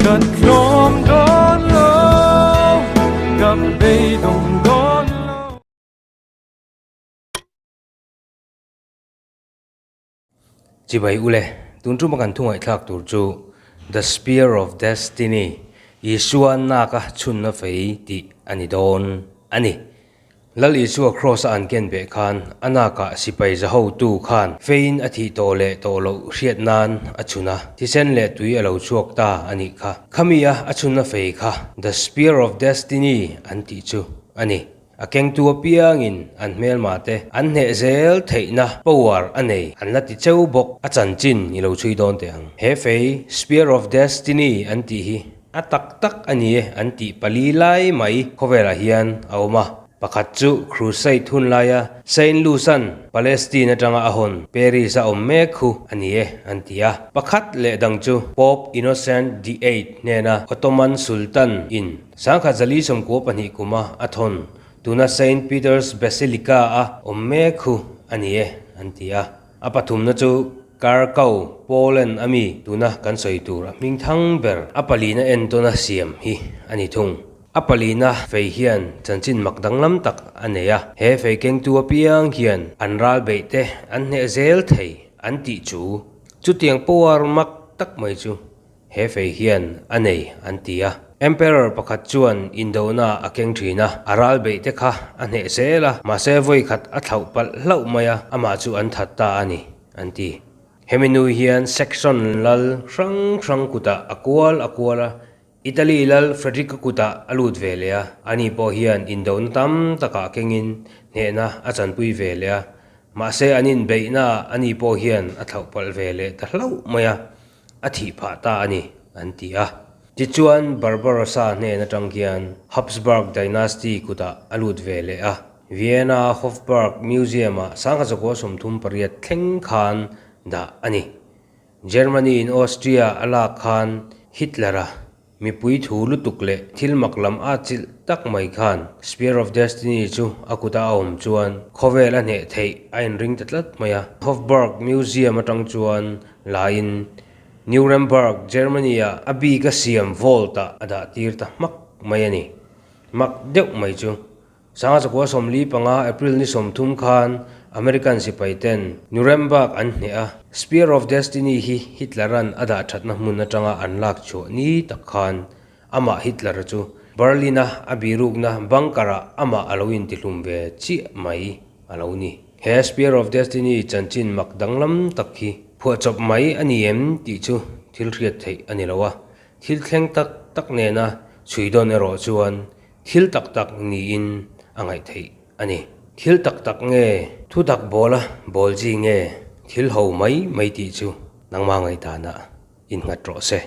Ka tlawm dawn lo, ka beidawng dawn lo. Chibai ule, tun tuma kan thungaihthlak tur chu The Spear of Destiny, Isua naka chhunna fei tih a ni dawn a ni. Lal Isua Kraws-a an ken beh khan a nakah sipai za hotu khan feiin a thih tawh leh tawh loh hriat nan a chhun a, thisen leh tui a lo chhuak ta a nih kha. Khami a a chhunna fei kha The Spear of Destiny an tih chu a ni. A kengtu apiangin an hmelma te an hneh zel theihna power a nei an la ti cheu bawk. A chanchin i lo chhui dawn teh ang. He fei Spear of Destiny an tih hi A tak tak a ni e an tih pali lai mai khawvelah hian a awm a. Pakhat chu Crusade hun laia Saint Louis-a'n Palestine atanga a hawn Paris a awm mek khu a ni e an ti a. Pakhat leh dang chu Pope Innocent the Eighth hnena Ottoman Sultan in 1492 kuma a thawn tuna Saint Peter's Basilica a awm mek khu a ni e an ti a. A pathumna chu Karkau, Poland a mi tuna kan sawi tur a hming thang ber a palina entawna siam hi a ni thung. A palina fei hian chanchin mak danglam tak a nei a, he fei kengtu apiang hian an ral beih te an hneh zel thei an tih chu chutiang power mak tak mai chu He fei hian a nei an ti a. Emperor pakhat chuan indona a keng thin a, a ral beih te kha a hneh zel a, mahse vawi khat a thlauh palh hlauh mai a, amah chu an that ta a ni, an ti. Hemi nu hian Saxon lal hrang hrang kutah a kual a kual a, Italy lal Frederick-a kutah a lut ve leh a, ani pawh hian indona tam takah kengin hnehna a chanpui ve leh a, mahse an inbeihnaah ani pawh hian a thlauh palh ve leh ta hlauh mai a. A thih phah ta a ni, an ti a. Tichuan, Barbarossa hnen atang hian Habsburg dynasty kutah a lut ve leh a. Vienna Hofburg Museum-ah 1938 thleng khan dah a ni. Germany-in Austria a lak khan Hitler-a Mipui thu lutuk leh thil mak lam a chilh tak mai khan Spear of Destiny chu a kuta a awm chuan khawvel a hneh theih a inring ta tlat mai a. Hofburg Museum atang chuan laiin Nuremberg, Germany-ah a bik a siam vault-ah a dah tir ta hmak mai a ni. Mak deuh mai chu. 1945 April ni 30 khan American sipai ten Nuremberg an hneh a, Spear of Destiny hi Hitler-a'n a dah thatna hmun atanga an lak chhuah ni tak khan amah Hitler-a chu Berlin-a a birukna bunker-ah amah a lo intihlum ve chiah mai a lo ni. He Spear of Destiny chanchin mak danglam tak hi phuahchawp mai a ni em tih chu thil hriat theih a ni lo a, thil thleng tak tak nena chhui dawn erawh chuan Thil tak tak niin a ngaih theih a ni. Thil tak tak nge thu tak bawla bawl chi nge thil ho mai mai tih chu nangmah ngaihdanah innghat rawh se.